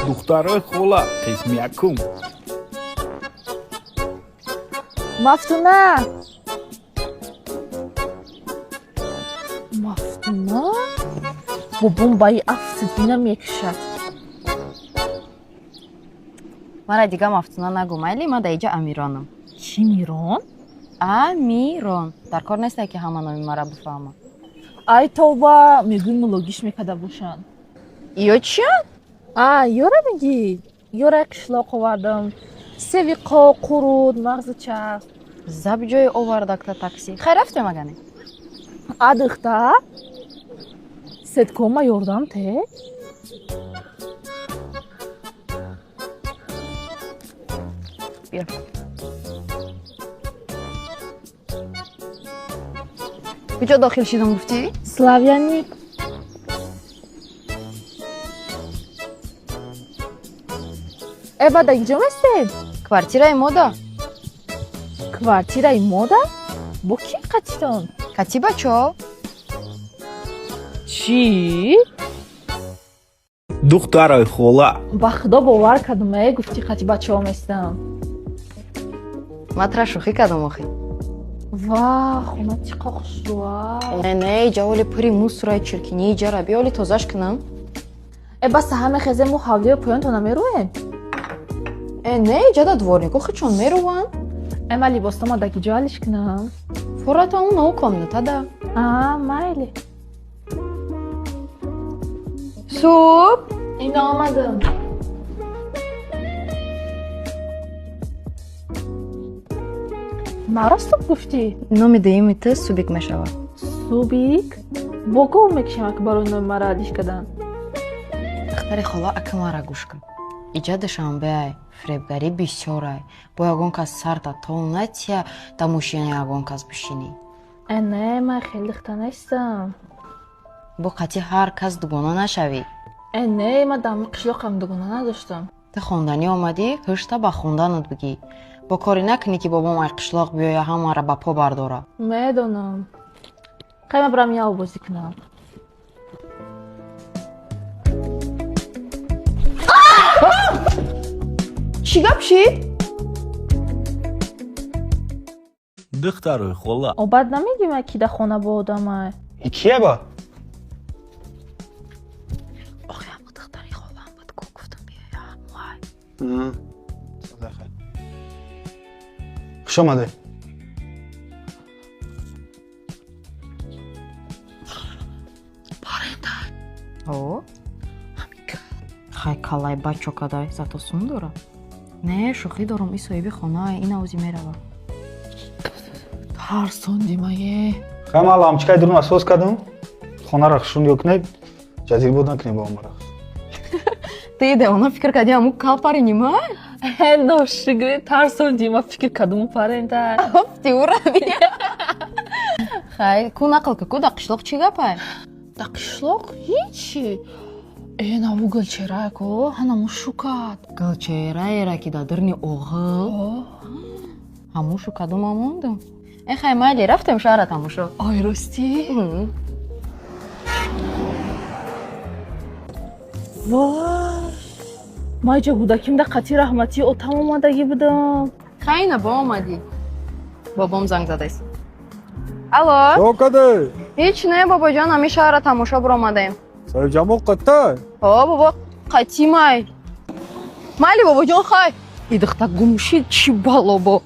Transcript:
Духтарои хола, қисми якум. Мафтуна, Мафтуна, бобом баи афтид, бина мекушад. Мара дига Мафтуна нагӯ, майли? Ма дар иҷа Амиронам. Чӣ, Мирон? Амирон. Дар кор несте, ки ҳама номи мара бифаҳма. Ай тавба, мегӯи мулогиш мекарда бошанд. Ё чиян? А, ёра мегӣ? Ёра қишлоқ овардам: севи қоқ, қурут, мағзи чарх. Заб ҷои овардакта такси. Хай, рафтем агане. А, духта, сеткома ёрдам те. Биё. Куҷо дохил шидам, гуфтӣ? Славяник. Э, бада инҷо местед? Квартираи мода. Квартираи мода? Бо ки қатитон? Кати бачо. Чӣ? Духтарои хола. Ба худо, бовар кардам, э, гуфтӣ қати бачаҳо местам. Ма тра шӯхӣ кардам охи. Ва, хона чӣ қа хушрӯа! Не, не, ҷаволи пури мусораи чиркинии ҷара биёли тозаш кунам. Э, бас ҳаме хезему ҳавлиё поёнто намеруем? Э, не, иҷада дворнико хичон меруванд. Э, ма либосома даги ҷо алиш кунам? Фората он нав комнатада. А, майли. Суб. Ина омадам. Маро суб гуфтӣ? Номи дуюми ту Субик мешавад. Субик? Бо гов мекушам, ки барои номи мара алиш карданд. Духтари хола, ака, мара гӯш кун. Иҷа Душанбеай, фиребгарӣ бисёрай. Бо ягон кас сарта тол натия, да мошини ягон кас бишинӣ. Э, не, ман хеле духта нестам. Бо қатъи ҳар кас дугона нашавӣ. Э, не, ман дар қишлоқам дугона надоштам. Ту хонданӣ омадӣ, ҳушта ба хонданат бигӣ. Бо коре накунӣ, ки бобом ай қишлоқ биёя, ҳамаро ба по бардора. Медонам. Қай, ман барам яв бозӣ кунам. Чӣ гап шид? Духтарои хола. Обад намегӣ, ма ки дар хона бо одамай? И кие ба? Охи, ҳама духтари холам буд ку, гуфтам биёя, ҳамуай. Хуш омадед. О, хай, калай бачо кадай, зато сум дора. Не, шӯхӣ дорам, и соҳиби хонаай, ин авзи мерава. Тарсонди мае. Хай, ман лампочкаи дурун асос кардам. Хонаро хушрӯ нигоҳ кунед, ҷазир накунед ба омара. Ты девона, фикр кардӣ ҳамун кал паринима? Э, ношукри, тарсонди, ма фикр кардаму паренда. Ти урави. Хай, ку, нақл ка ку, дар қишлоқ чӣ гапай? Дар қишлоқ ҳичи. Э, наву Гулчерай ко ҳанаму шукад. Гулчераера, ки дар дурни оғил ҳамун шукаду ма мондам. Э, хай, майли, рафтем шаҳра тамошо. Ой, ростӣ? Вой, ма иҷа кӯдаким да қатъи раҳматии отам омадагӣ будам. Хайна, бо омадӣ. Бобом занг задааст. Алло. Чо каде? Ҳеҷ не, бобоҷон, ҳамин шаҳра тамошо биромадаем. Соҳибҷамол қаттай? О, бобо, қатимай. Майли, бобоҷон, хай. И духта гумшид, чӣ бало бо.